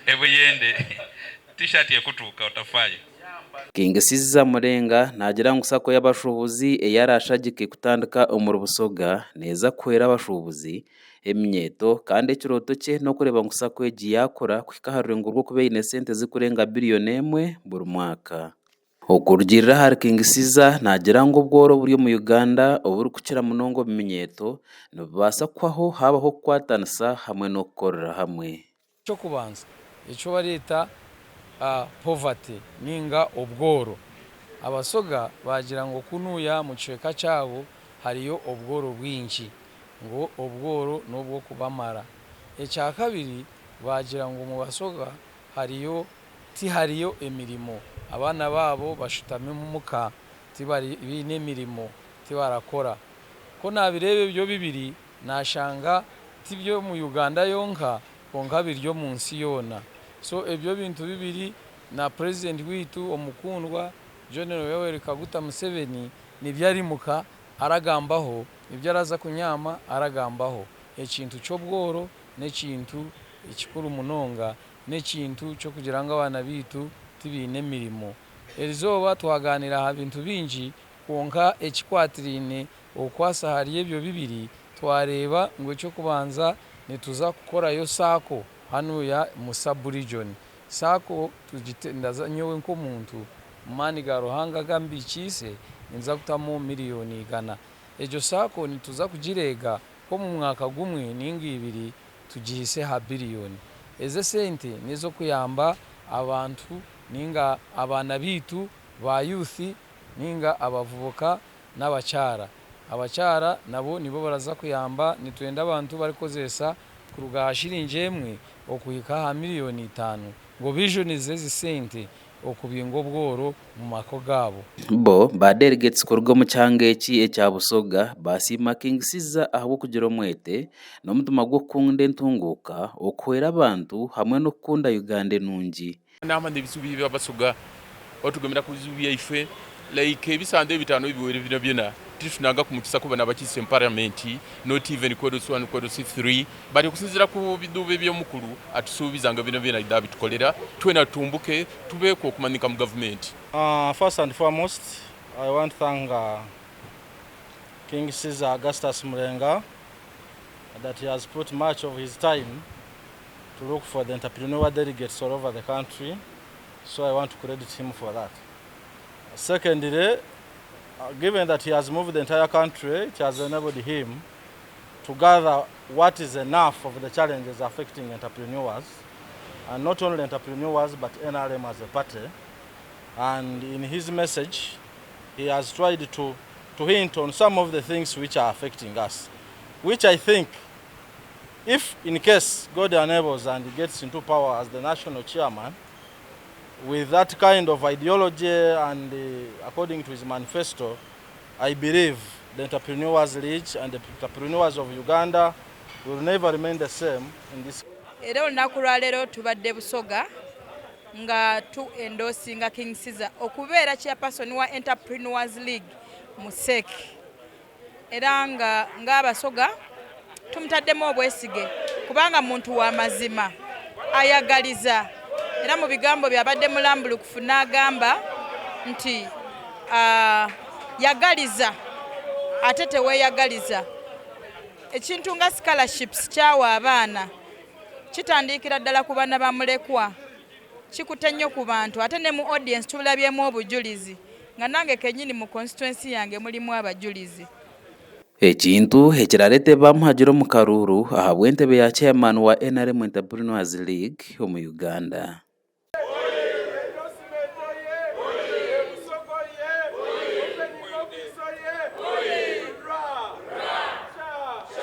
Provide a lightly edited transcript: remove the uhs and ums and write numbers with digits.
Ebuyende T-shirt ekutuuka otafaayo. King Caesar Murenga naagira ngu sacco y'abashuubuzi ei araashagike kutandika omuri Busoga neeza kuhwera abashuubuzi eminyeeto kandi ekirooto kye n'okureeba ngu sacco egi yaakura kuhika aha rurengo rw'okuba eine sente zirikurenga biriyoni emwe buri mwaka. Okurugiirira ahari King Caesar naagira ngu obworo oburi omu Uganda oburikukira munonga omu minyeeto nibubaasa kuhwaho haabaho okukwatanisa hamwe n'okukorera hamwe. Eky'okubanza eki bareeta poverty ninga obworo. Abasoga baagira ngu kunuya omu kicweka kyabo hariyo obworo bwingi ngu obworo n'obw'okubamara. Ekyakabiri baagira ngu omu Basoga hariyo tihariyo emirimo abaana baabo bashutami omuka tibaine emirimo tibarakora. Ku naabireeba ebyo bibiri Nashanga tibyo mu Uganda yonka kwonka biri omu nsi yoona. So ebyo bintu bibiri na president waitu omukundwa General Yoweri Kaguta Museveni nibyo arimuka aragambaho, nibyo araza kunyaama aragambaho. Ekintu ky'obworo n'ekintu ekikuru munonga, n'ekintu ky'okugira ngu abaana baitu tibaine mirimo. Erizooba twagaaniira aha bintu bingi kwonka ekikwatiraine Okwasa ahari ebyo bibiri, twareeba ngu eky'okubanza nituza kukorayo Sacco hanuya mu sub region. Sacco tugite ndaza nyowe nk'omuntu mu maani ga Ruhanga agu ambikiise ninza kutamu miriyoni igana. Egyo Sacco nituza kugireega nk'omu mwaka gumwe ninga ibiri tugihise aha biriyoni. Ezo esente n'ez'okuyamba abantu ninga abaana baitu ba youth ninga abavubuka n'abakyara. Abakyara nabo nibo baraza kuyamba, nitwenda abantu barikukozesa kuruga aha shiringi emwe okuhika aha miriyoni itano ngu bijunize ezi sente okubinga obworo omu maka gaabo. Bo ba delegates kuruga omu kyanga eki ekya Busoga baasiima King Caesar ahabw'okugira omwete n'omutima gw'okukunda entunguuka, okuhwera abantu hamwe n'okukunda Uganda enungi. Naamanya ebizibu ebi Abasoga batugambira ku bizibu byaife like ebisande ebitaano ebiweire byona byona titufunangaku mukisa kuba nabakiise mu parliament not even quotas one quotas three but okusinzira ku bidhuubo ebyomukulu atusuubiza nga byona byona aidha bitukolera twena tutumbuke tubeeku okumanyika mu gavumenti. First and foremost I want to thank King Caesar Augustus Mulenga that he has put much of his time to look for the entrepreneur delegates all over the country so I want to credit him for that. Secondly, given that he has moved the entire country, it has enabled him to gather what is enough of the challenges affecting entrepreneurs and not only entrepreneurs but NRM as a party and in his message he has tried to, to hint on some of the things which are affecting us which I think If in case God enables and he gets into power as the national chairman, with that kind of ideology and according to his manifesto, I believe the Entrepreneurs League and the entrepreneurs of Uganda will never remain the same in this. Era olunaku lwaleero tubadde Busoga nga tu endorsinga King Caesar okubeera chairperson wa Entrepreneurs League mu CEC. Era nga ng'Abasoga tumutaddemu obwesige kubanga muntu wa mazima, ayagaliza era mu bigambo bye abadde mulambulukufu n'agamba nti yagaliza ate teweeyagaliza. Ekintu nga scholarships kyawa abaana kitandiikira ddala ku baana ba mulekwa, kikute nnyo ku bantu ate ne mu audience tulabyemu obujulizi. Nga nange kenyini mu constituency yange mulimu abajulizi. Ekintu ekirareete baamuhagira omu karuuru ahabw'entebe ya chairman wa NRM Entrepreneurs League omu Uganda.